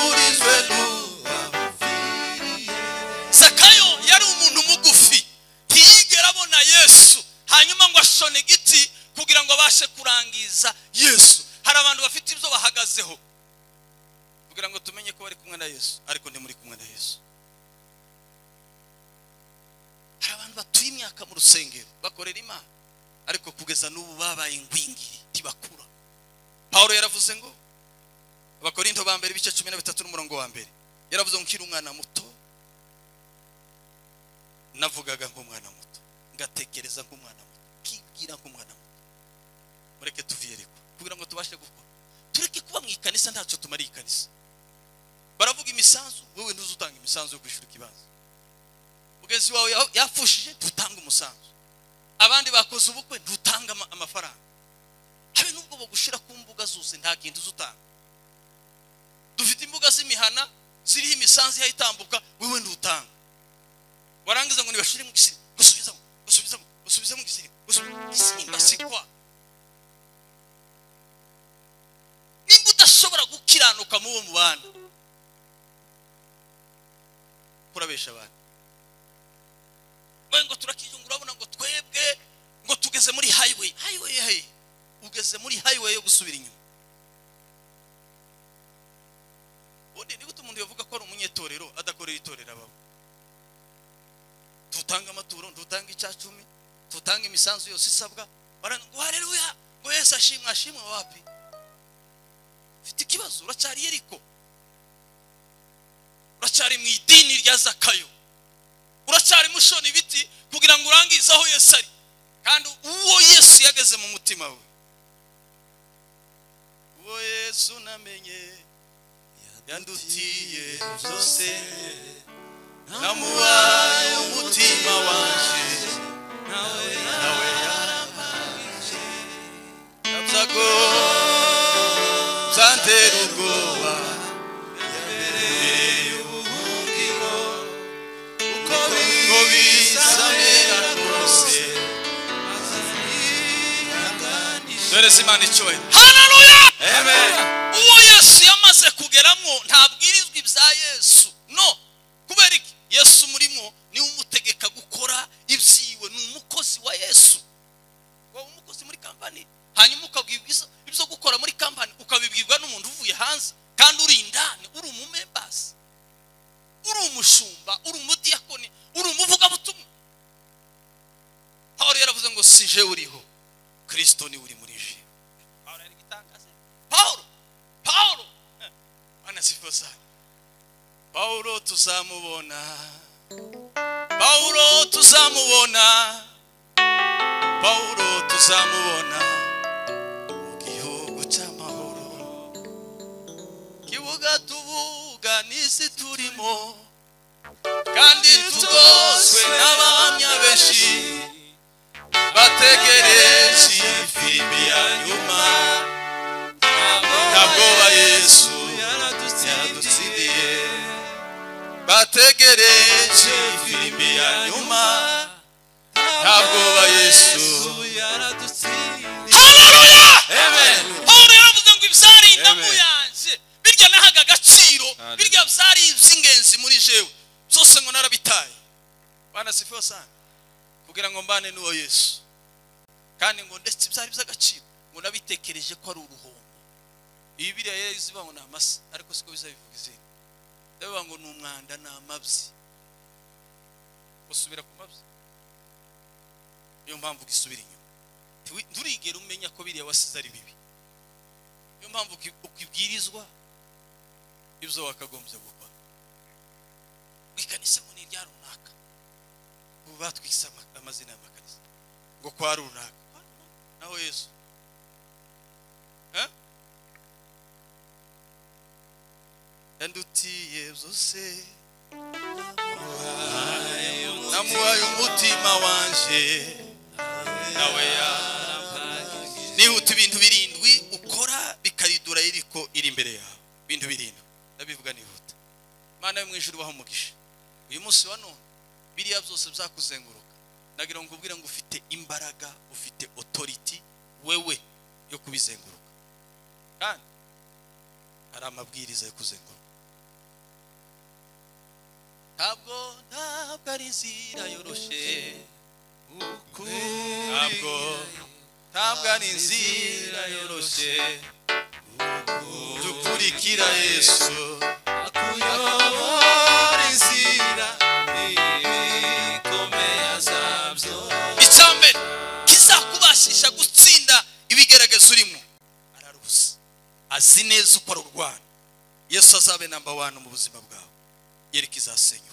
burinzwe n'uwapfiriye. Zakayo yari umuntu mugufi, ntiyigera abona Yesu, hanyuma ngo ashone igiti kugira ngo abashe kurangiza Yesu. Hari abantu bafite ibyo bahagazeho kugira ngo tumenye ko bari kumwe na Yesu, ariko ntimuri kumwe na Yesu. Hari abantu batuye imyaka mu rusengero bakorera Imana, ariko kugeza n'ubu babaye ingwingiri, ntibakura. Paulo yaravuze ngo Abakorinto ba mbere ibice 13 n'umurongo wa mbere, yaravuze ngo nkiri umwana muto navugaga nk'umwana muto, Ugatekereza nk'umwana muto, ukibwira nk'umwana muto. Mureke tuviyereko kugira ngo tubashe gukora. Tureke kuba mu ikanisa ntacyo tumariye ikanisa. Baravuga imisanzu, wewe ntuzutanga imisanzu yo kwishura ikibanza. Mugenzi wawe yapfushije, ntutanga umusanzu. Abandi bakoze ubukwe, ntutanga amafaranga. Habe nubwo bagushira ku mbuga zose nta kintu uzutanga. Dufite imbuga z'imihana ziriho imisanzu yayitambuka, wewe ntutanga. Warangiza ngo nibashire mu gisiri, gusubizamo, gusubizamo, gusubizamo gisiri, gusubizamo sikwa. Nimba udashobora gukiranuka mu bo mubana, kurabesha abantu. Ngo turakiyungura, urabona ngo twebwe ngo tugeze muri highway. Highway hey, ugeze muri highway yo gusubira inyuma. Ubundi ni gute umuntu yavuga ko ari umunyetorero adakorera itorero ababo? Tutanga amaturo, tutanga icacumi, tutanga imisanzu yose isabwa, ngo haleluya, ngo Yesu ashimwe. Ashimwe wapi? Ufite ikibazo, uracyari Yeriko, uracyari mu idini rya Zakayo, uracyari mushona ibiti kugira ngo urangize aho Yesu ari. Kandi uwo Yesu yageze mu mutima we, uwo Yesu namenye yandutiye byose, namuhaye umutima wanje, nawe yarampagije. Nabyago byantera ubwoba, yabereye ubuhungiro, uko bizamera kose. Dore Imana icyubahiro. Haleluya, amen. Uwo Yesu yamaze kugeramo ntabwirizwa ibya Yesu. No, kubera iki? Yesu murimo ni umutegeka gukora ibyiwe, ni umukozi wa Yesu. Wowe umukozi muri kampani, hanyuma ukabwirwa ibyo gukora muri kampani, ukabibwirwa n'umuntu uvuye hanze, kandi uri indani, uri umumembasi, uri umushumba, uri umudiyakoni, uri umuvugabutumwa. Pawulo yaravuze ngo si je uriho, Kristo ni uri muri je. Pawulo yari gitangaze. Paulo anasifiwe sana. Paulo tuzamubona, Paulo tuzamubona, Paulo tuzamubona mu gihugu cy'amahoro. Kibuga tubuga n'isi turimo, kandi tugoswe n'abahamya benshi bategereje ifirimbi ya nyuma. Ntabwoba Yesu yaradutsindiye, bategereje ifirimbi ya nyuma. Ntabwoba Yesu yaradutsindiye. Haleluya, amen. Pawulo yaravuze ngo ibyari indamu yanjye, birya nahaga agaciro, birya byari iby'ingenzi muri jewe, byose ngo narabitaye. Bana sifiwe sana, kugira ngo mbane n'uwo Yesu. Kandi ngo ndetse byari by'agaciro, ngo nabitekereje ko ari uruhombo. Ibi biriya yari ziba ngo ni amase, ariko siko bizabivuga izindi. Ndabivuga ngo ni umwanda, ni amabyi. Usubira ku mabyi. Niyo mpamvu gisubira inyuma. Nturigera umenya ko biriya wasize ari bibi. Niyo mpamvu ukibwirizwa ibyo wakagombye gukora. Ikanisa ngo ni irya runaka, ubu batwise amazina y'amakanisa ngo kwa runaka, naho Yesu yandutiye byose, namuhaye umutima wanje, nawe yarampagije. Nihuta ibintu birindwi ukora bikaridura Yeriko iri imbere yawe. Ibintu birindwi ndabivuga nihuta. Mana yo mu ijuru baho umugisha. Uyu munsi wa none biriya byose byakuzenguruka, nagira ngo nkubwire ngo ufite imbaraga, ufite authority wewe yo kubizenguruka. Kandi hari amabwiriza yo kuzenguruka. Ntabwo ari inzira yoroshe, ntabwo ari inzira yoroshe, dukurikira Yesu akuyobora inzira ikomeye azabyo. Icyambere kizakubashisha gutsinda ibigerageza urimo, araruzi, azi neza uko arurwana. Yesu azabe number 1 mu buzima bwawe, Yeriko izasenyuka.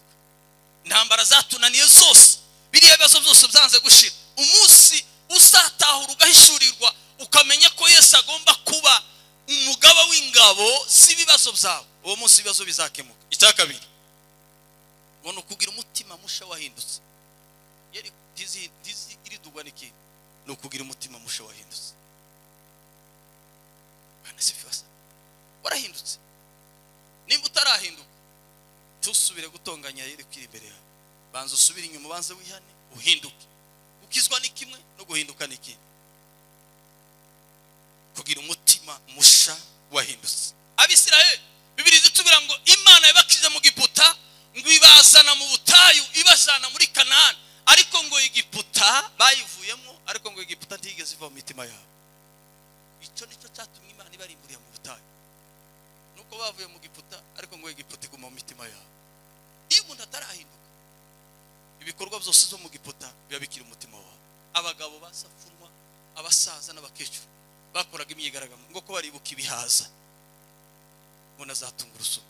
Intambara zatunaniye zose, biriya bibazo byose byanze gushira, ibibazo byawe, uwo munsi ibibazo bizakemuka. Icya kabiri ngo ni ukugira umutima musha wahindutse. Yari tizi iridugwa n'ikindi, ni ukugira umutima musha wahindutse. Bwana asifiwe sana. Warahindutse. Nimba utarahinduka, tusubire gutonganya Yeriko iri imbere yawe. Banza usubire inyuma, banze wihane, uhinduke. Gukizwa ni kimwe no guhinduka ni ikindi. Kugira umutima musha wahindutse. Abisirayeli Bibiliya itubwira ngo Imana yabakije mu Giputa, ngo ibazana mu butayu, ibazana muri Kanani, ariko ngo Egiputa bayivuyemo, ariko ngo Egiputa ntigeze iva mu mitima yabo. Icyo nicyo cyatumye Imana ibarimburira mu butayu. Nuko bavuye mu Giputa, ariko ngo Egiputa iguma mu mitima yabo. Iyo umuntu atarahinduka, ibikorwa byose byo mu Giputa biba bikiri umutima wawe. Abagabo basafunwa, abasaza n'abakecuru bakoraga imyigaragambyo ngo ko baribuka ibihaza, ngo nazatunga urusobe.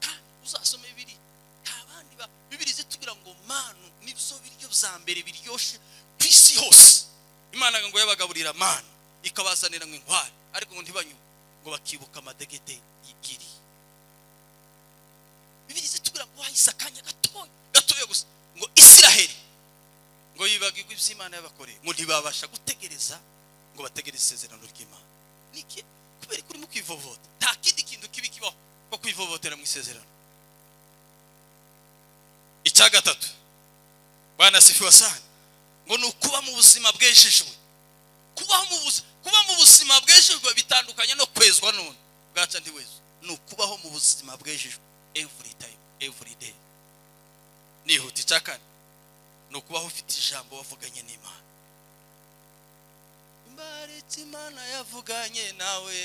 Kandi uzasome Bibiliya, nta bandi ba Bibiliya zitubwira ngo manu nibyo biryo bya mbere biryoshe ku isi hose. Imana ngo yabagaburira manu, ikabazanira ngo inkware, ariko ngo ntibanywe, ngo bakibuka amadegede y'igiri. Bibiliya zitubwira ngo hahise akanya gatoya gatoya gusa, ngo Isiraheli ngo yibagirwe ibyo Imana yabakoreye, ngo ntibabasha gutegereza ngo bategereze isezerano ry'Imana. Niki? Kubera ko urimo kwivovota. Nta kindi kintu kibi kibaho ko kwivovotera mu isezerano. Icya gatatu, Bwana asifiwe sana, ngo ni ukuba mu buzima bwejejwe. Kuba mu buzima bwejejwe bitandukanye no kwezwa none bwaca ntiwezwe. Ni ukubaho mu buzima bwejejwe every time, every day. Nihuta. Icya kane ni ukubaho ufite ijambo wavuganye n'Imana. Imbaretse Imana yavuganye nawe.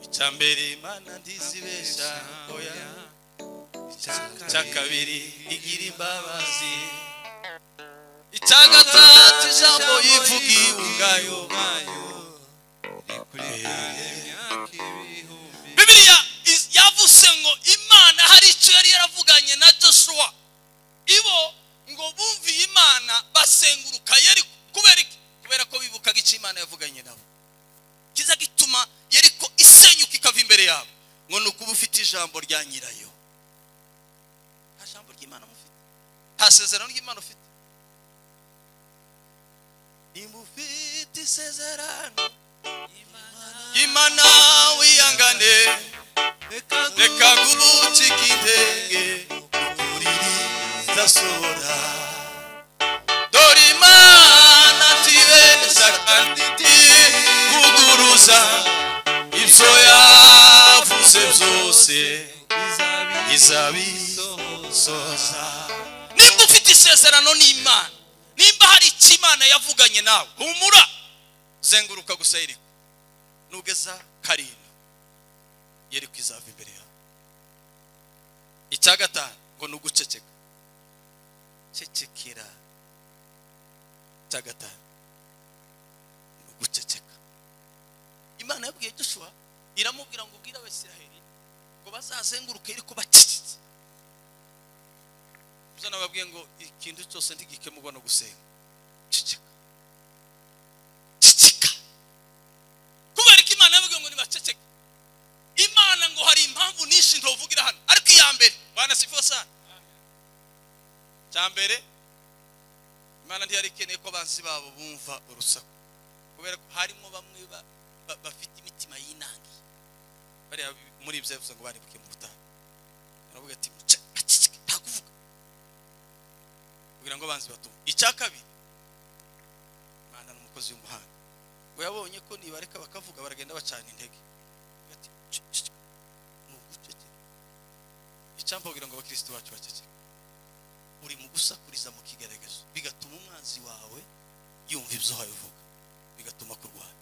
Icya mbere Imana ntizibesha, oya. Icya kabiri igira imbabazi. Icya gatatu ijambo yivugiye ubwayo. Bibiliya yavuze ngo Imana hari icyo yari yaravuganye na Joshua. Ibo ngo bumviye Imana basenguruka Yeriko. Kubera iki? Kubera ko bibukaga icyo Imana yavuganye nabo. Kiza gituma Yeriko isenyuka ikava imbere yabo. Ngo ni ukuba ufite ijambo rya nyirayo. Nta jambo ry'Imana mufite, nta sezerano ry'Imana ufite. Nimba ufite isezerano Imana wihangane, reka gucika intege, ukuri rizasohora. Dore Imana ntibeshya kandi ntivuguruza, ibyo yavuze byose izabisohoza. Nimba ufite isezerano n'Imana, nimba hari icyo Imana yavuganye nawe, humura, zenguruka gusa Yeriko. Nugeza karindwi, Yeriko izava imbere yawe. Icya gatanu ngo ni uguceceka. Cecekera. Icya gatanu ni uguceceka. Imana yabwiye Joshua, iramubwira ngo ubwire Abisiraheli ngo bazazenguruke Yeriko bacecetse. Uzana babwiye ngo ikintu cyose ntigikemurwa no gusenga. Ceceka. Ceceka. Kubera ko Imana yababwiye ngo nibaceceke. Imana ngo hari impamvu nyinshi ntovugira hano, ariko iya mbere, Bwana asifiwe sana. Cya mbere, Imana ntiyari ikeneye ko abanzi babo bumva urusaku, kubera ko harimo bamwe bafite imitima yinangiye. Bariya muri ibyo yavuze ngo baribuke mu butayu. Aravuga ati baceceke, nta kuvuga, kugira ngo abanzi batumve. Icya kabiri, Imana ni umukozi w'umuhanga, ngo yabonye ko nibareka bakavuga baragenda bacana intege. Ati ni uguceceka. Icyampa kugira ngo abakristo bacu baceceke. Uri mu gusakuriza mu kigaragazo, bigatuma umwanzi wawe yumva ibyo uvuga, bigatuma kurwanya.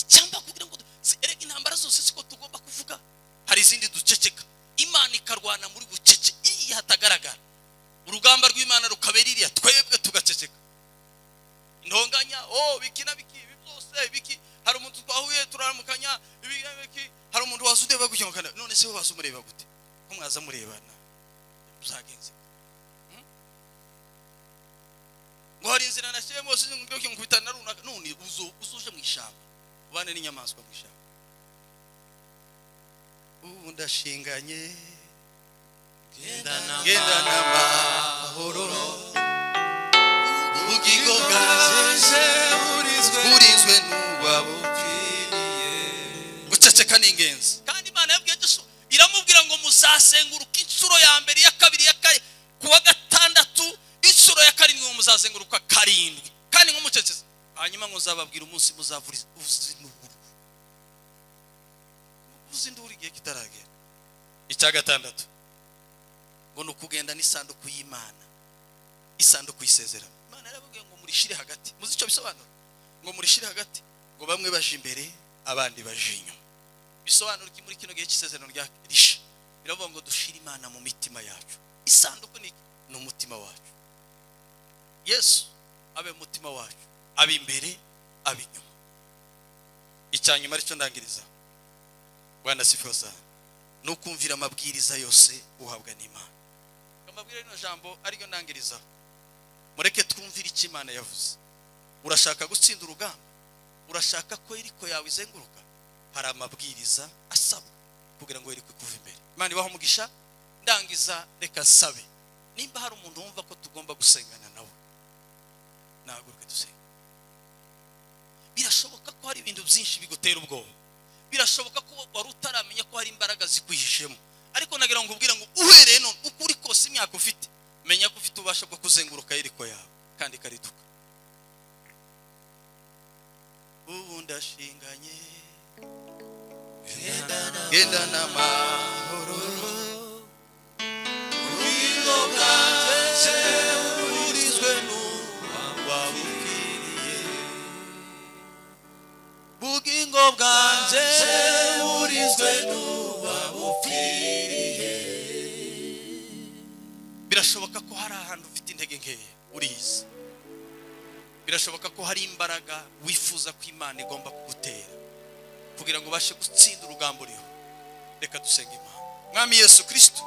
Icyampa kugira ngo erega intambara zose siko tugomba kuvuga, hari izindi duceceka. Imana ikarwana muri bucece iriya hatagaragara. Urugamba rw'Imana rukabera iriya, twebwe tugaceceka. Intonganya, oh biki na biki, ibi byose biki. Hari umuntu twahuye turaramukanya, ibi biki. Hari umuntu waza ureba gutya, none se waza umureba gute? Ko mwaza murebana uzagenze. Ngo hari inzira nashyiremo sinzi nkubita na runaka, none uzuje mu ishyamba ubane n'inyamaswa mu ishyamba. Ubu ndashinganye genda n'amahoro, ubugingo bwanjye burinzwe n'uwabupfiriye. Guceceka ni ingenzi. Kandi Imana yabwiye Yosuwa, iramubwira ngo muzazenguruka inshuro ya mbere, ya kabiri, ya kane, kuwa gatandatu, inshuro ya karindwi ngo muzazenguruka karindwi, kandi ngo mucecetse. Hanyuma ngo nzababwira umunsi muzavuriza induru. Uvuza induru igihe kitaragera. Icya gatandatu ngo ni ukugenda n'isanduku y'Imana, isanduku y'isezerano. Imana yarababwiye ngo murishire hagati. Muzi icyo bisobanura? Ngo murishire hagati, ngo bamwe baje imbere abandi baje inyuma. Bisobanura iki muri kino gihe cy'isezerano rya risha? Biravuga ngo dushire Imana mu mitima yacu. Isanduku ni umutima wacu. Yesu abe umutima wacu, abe imbere, abe inyuma. Icya nyuma aricyo ndangiriza, Bwana asifiwe sana, ni ukumvira amabwiriza yose uhabwa n'Imana. Amabwiriza rino jambo ariryo ndangiriza, mureke twumvire icyo Imana yavuze. Urashaka gutsinda urugamba, urashaka ko Yeriko yawe izenguruka, hari amabwiriza asabwa kugira ngo Yeriko ikuve imbere. Imana ibahe umugisha. Ndangiza reka sabe, nimba hari umuntu wumva ko tugomba gusengana nawe, nahaguruke dusenge. Birashoboka ko hari ibintu byinshi bigutera ubwoba, birashoboka ko wari utaramenya ko hari imbaraga zikwihishemo, ariko nagira ngo nkubwire ngo uhereye none uko uri kose imyaka ufite, menya ko ufite ububasha bwo kuzenguruka Yeriko yawe kandi ikariduka. Ubu ndashinganye genda n'amahoro, ubugingo bwanjye burinzwe n'uwabupfiriye, bugingo bwanjye burinzwe n'uwabupfiriye. Birashoboka ko hari ahantu ufite intege nkeya urizi. Birashoboka ko hari imbaraga wifuza ko Imana igomba kugutera kugira ngo ubashe gutsinda urugamba uriho. Reka dusenge Imana. Mwami Yesu Kristo,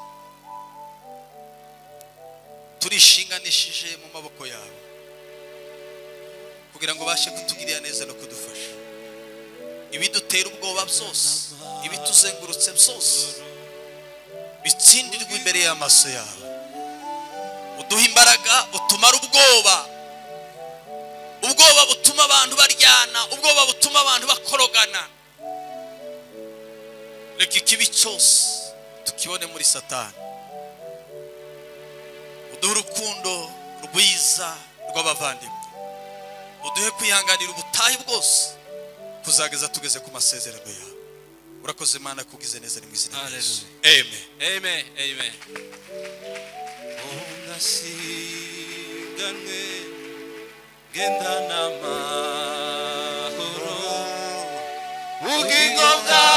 turishinganishije mu maboko yawe kugira ngo ubashe kutugirira neza no kudufasha. Ibidutera ubwoba byose, ibituzengurutse byose, bitsindirwe imbere y'amaso yawe. Uduha imbaraga, utumara ubwoba. Ubwoba butuma abantu baryana, ubwoba butuma abantu bakorogana. Reka ikibi cyose tukibone muri Satani. Uduhe urukundo rwiza rw'abavandimwe, uduhe kwihanganira ubutayu bwose kuzageza tugeze ku masezerano yawe. Urakoze Imana kugize neza, ni mu izina rya Yesu. Amen. Amen. Amen. Ndashiganwe genda n'amahoro, ubugingo bwanjye